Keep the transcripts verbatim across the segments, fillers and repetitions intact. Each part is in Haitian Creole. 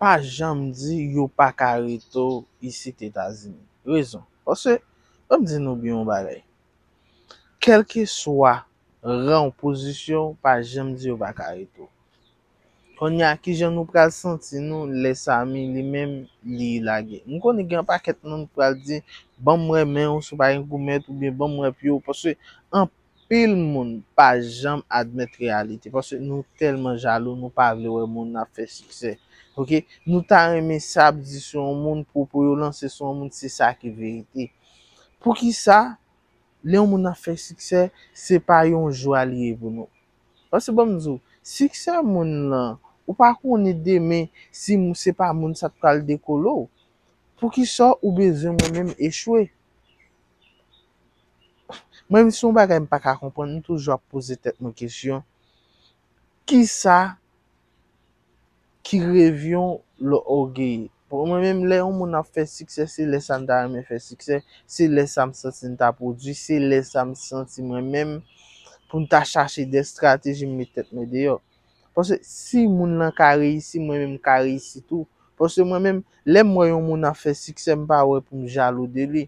pa janm di yo pa ka rete isit Etazini. Rezon. Paske, ban m di nou byen yon bagay. Kèlkeswa ran w, pozisyon w, pa janm di yo pa ka rete w. Kounye a, kijan nou pral santi nou lè Samy li menm li lage? M konnen gen yon pakèt moun k pral di, ban m wè men w si w pa gen goumèt, oubyen ban m wè pye w, paske anpil moun pa janm admèt reyalite, paske nou tèlman jalou, nou pa vle wè moun ap fè siksè. Oke? Nou ta renmen sa ap di sou yon moun, pwopo yo lanse sou yon moun, se sa ki verite. Poukisa, lè yon moun ap fè siksè, se pa yon jwa li ye pou nou? Paske ban m di w, siksè moun lan, ou pa konnen demen si m- se pa moun sa t pral dekole w. Poukisa ou bezwen mwen menm echwe? Mwen menm se yon bagay m pa ka konprann, m toujou ap poze tèt mwen kesyon. Kisa ki revyon lè ògeye? Bon, mwen menm, lè yon moun ap fè siksè, se lè sa m ta renmen fè siksè, se lè sa m santi m ta pwodui, se lè sa m santi mwen menm pou m ta chache de estrateji m met tèt mwen deyò. Paske si moun lan ka reyisi, mwen menm m ka reyisi tou. Paske mwen menm, lè m wè yon moun ap fè siksè, m pa wè pou m jalou de li.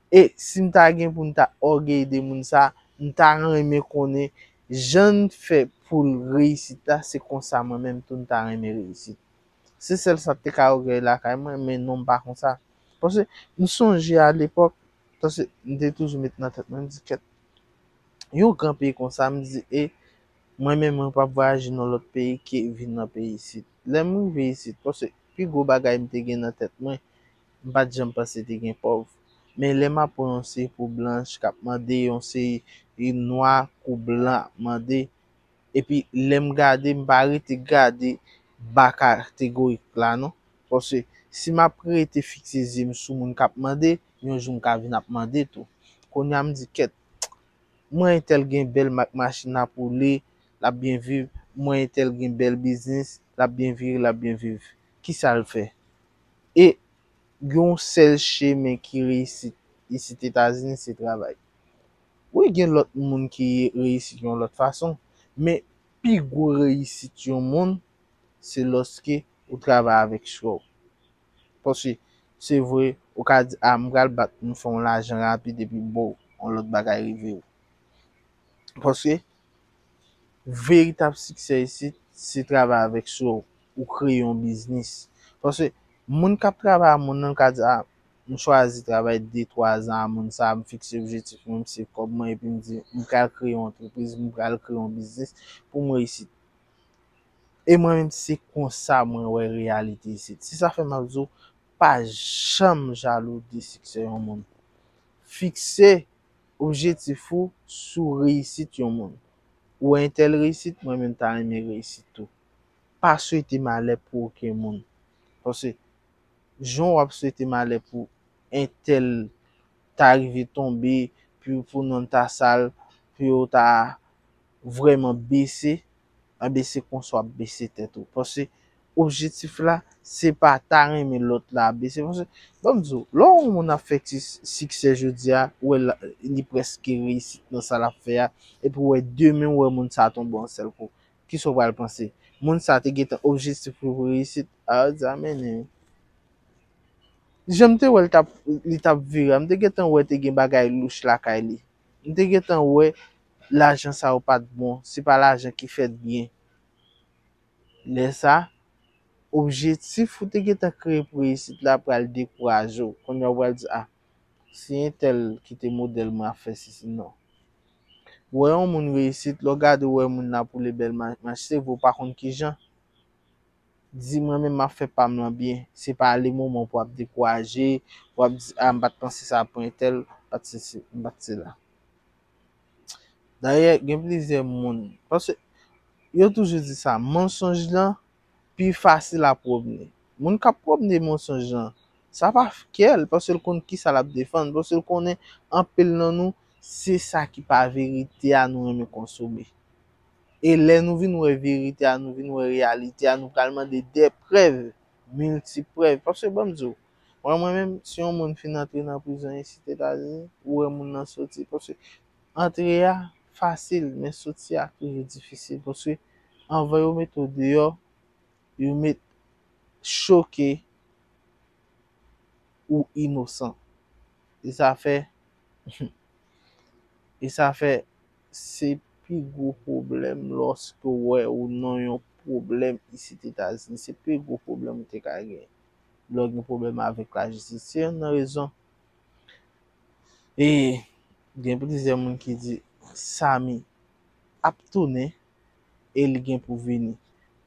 E si m ta gen pou m ta ògeye de moun sa, m ta renmen konnen jan l fè pou l reyisit la, se konsa mwen menm tou m ta renmen reyisit. Se sèl sa k te ka ògèy lakay mwen, men non, m pa konsa. Paske m sonje alepòk, paske m te toujou met nan tèt mwen, m di, kèt, yon gran peyi konsa, m di, e mwen menm mwen p ap vwayaje nan lòt peyi ke vin nan peyi isit. Lè m rive isit, paske pi gwo bagay m te gen nan tèt mwen, m pa t janm panse te gen pòv. Men lè m ap wè yon seri kou blanch k ap mande, yon seri nwa kou blan ap mande, epi lè m gade, m pa rete gade ba kategorik la non. Paske si m ap rete fikse zye m sou moun k ap mande, yon jou m ka vin ap mande tou. Kounye a m di, kèt, mwen entèl gen bèl mak machin ap woule, l ap byen viv, mwen entèl gen bèl biznis, l ap byen vire, l ap byen viv. Kisa l fè? E gen yon sèl chemen ki reyisit isit Etazini, se travay. Wi, gen lòt moun ki reyisit yon lòt fason, men pi gwo reyisit yon moun, se lòske ou travay avèk chwa w. Paske, se vre, ou ka di, a, m pral bat pou m fè yon lajan rapid epi, bon, yon lòt bagay rive w. Paske, veritab siksè isit, se travay avèk chwa w, ou kreye yon biznis. Paske, moun k ap travay a moun nan, l ka di, a, m chwazi travay de, twa zan a moun sa, m fikse objektif mwen, m se kòb mwen, epi m di, m pral kreye yon antrepriz, m pral kreye yon biznis pou m reyisit. E mwen menm, se konsa mwen wè reyalite isit. Se sa fè m ap di w, pa janm jalou de siksè yon moun. Fikse objektif ou sou reyisit yon moun. Ou wè entèl reyisit, mwen menm ta renmen reyisit tou. Pa swete malè pou okenn moun. Paske jan w ap swete malè pou entèl ta rive tonbe, pou, pou non ta sal, pou yo ta vrèman bese, enben se konsa w ap bese tèt ou. Paske objektif la, se pa ta renmen lòt la ap bese. Paske, ban m di w, lè yon moun ap fè ti siksè jodi a, ou wè l, li prèske reyisit nan sa l ap fè a, epi ou wè demen ou wè moun sa tonbe yon sèl kou. Kisa w pral panse? Moun sa te gentan objektif pou reyisit, a, yo di, a, mennen wi. Jan m te wè l t ap, li t ap vire a, m te gentan wè te gen bagay louch lakay li. M te gentan wè lajan sa yo pa t bon, se pa lajan ki fèt byen. Lè sa, objektif ou te gentan kreye pou reyisit la pral dekouraje w. Kounye a w pral di, a, se entèl ki te modèl mwen ap fè sesi, non. Wè yon moun reyisit, lè w gade w wè moun nan ap woule bèl ma- mach, se vre w pa konn kijan. Di mwen menm m ap fè pa m lan byen. Se pa le moman pou w ap dekouraje, pou w ap di, a, m pa t panse sa pou entèl, m pa t sesi, m pa t sela. Dayè, gen plizyè moun, paske yo toujou di sa, mansonj lan pi fasil a pwomne. Moun k ap pwomne mansonj lan, sa pa kè l, paske l konn kisa l ap defann, paske l konnen anpil nan nou, se sa ki pa verite a nou renmen konsome. E lè nou vin wè verite a, nou vin wè reyalite a, nou pral mande de prèv, milti prèv. Paske ban m di w, mwen, mwen menm, si yon moun fin antre nan prizon isit Etazini, ou wè moun nan soti. Paske antre a fasil, men soti a toujou difisil. Paske anvan yo mete w deyò, yo met choke ou inosan. E sa fè, e sa fè se pi gwo pwoblèm lòske w wè ou nan yon pwoblèm isit Etazini. Se pi gwo pwoblèm ou te ka gen lè w gen pwoblèm avèk lajistis. Se youn nan rezon. E gen plizyè moun ki di Samy ap tounen e li gen pou vini.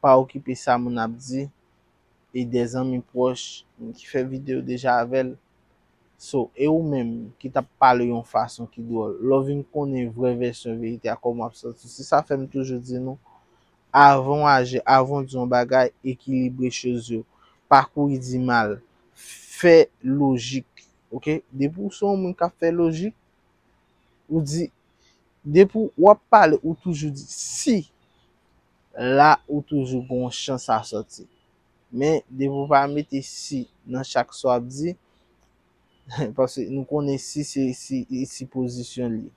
Pa okipe sa moun ap di. E de zanmi pwòch, moun ki fè videyo deja avè l. So, e ou menm ki t ap pale yon fason ki dwòl, lè w vin konnen vrè vèsyon verite a, kòman w ap santi w? Se sa fè m toujou di nou, avan w aji, avan w di yon bagay, ekilibre choz yo. Pa kouri di mal. Fè lojik. Oke? Depi w se yon moun k ap fè lojik, ou di, depi w ap pale, ou toujou di si, la ou toujou gen yon chans a sòti. Men depi w pa mete si nan chak sa w ap di, paske nou konnen si se si, sipozisyon li.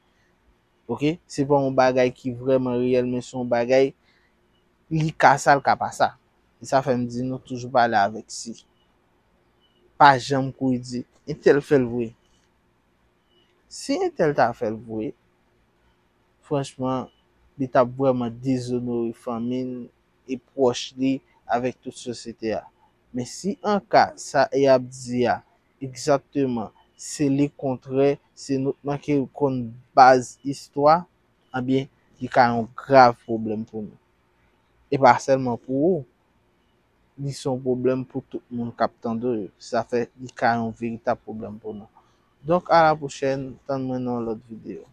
Oke? Se pa yon bagay ki vrèman reyèl, men se yon bagay li ka sa, l ka pa sa. E sa fè m di nou toujou pale avèk si. Pa janm kouri di entèl fè l vre. Si entèl ta fè l vre, franchman, li t ap vrèman dezonore fanmi l e pwòch li avèk tout sosyete a. Men si an ka sa y ap di a, egzakteman, se lekontrè, se nou t manke konn baz istwa, ebyen, li ka yon grav pwoblèm pou nou. E pa sèlman pou ou, li se yon pwoblèm pou tout moun k ap tande w yo. Sa fè li ka yon veritab pwoblèm pou nou. Donk, a la pwochèn, tann mwen nan yon lòt videyo.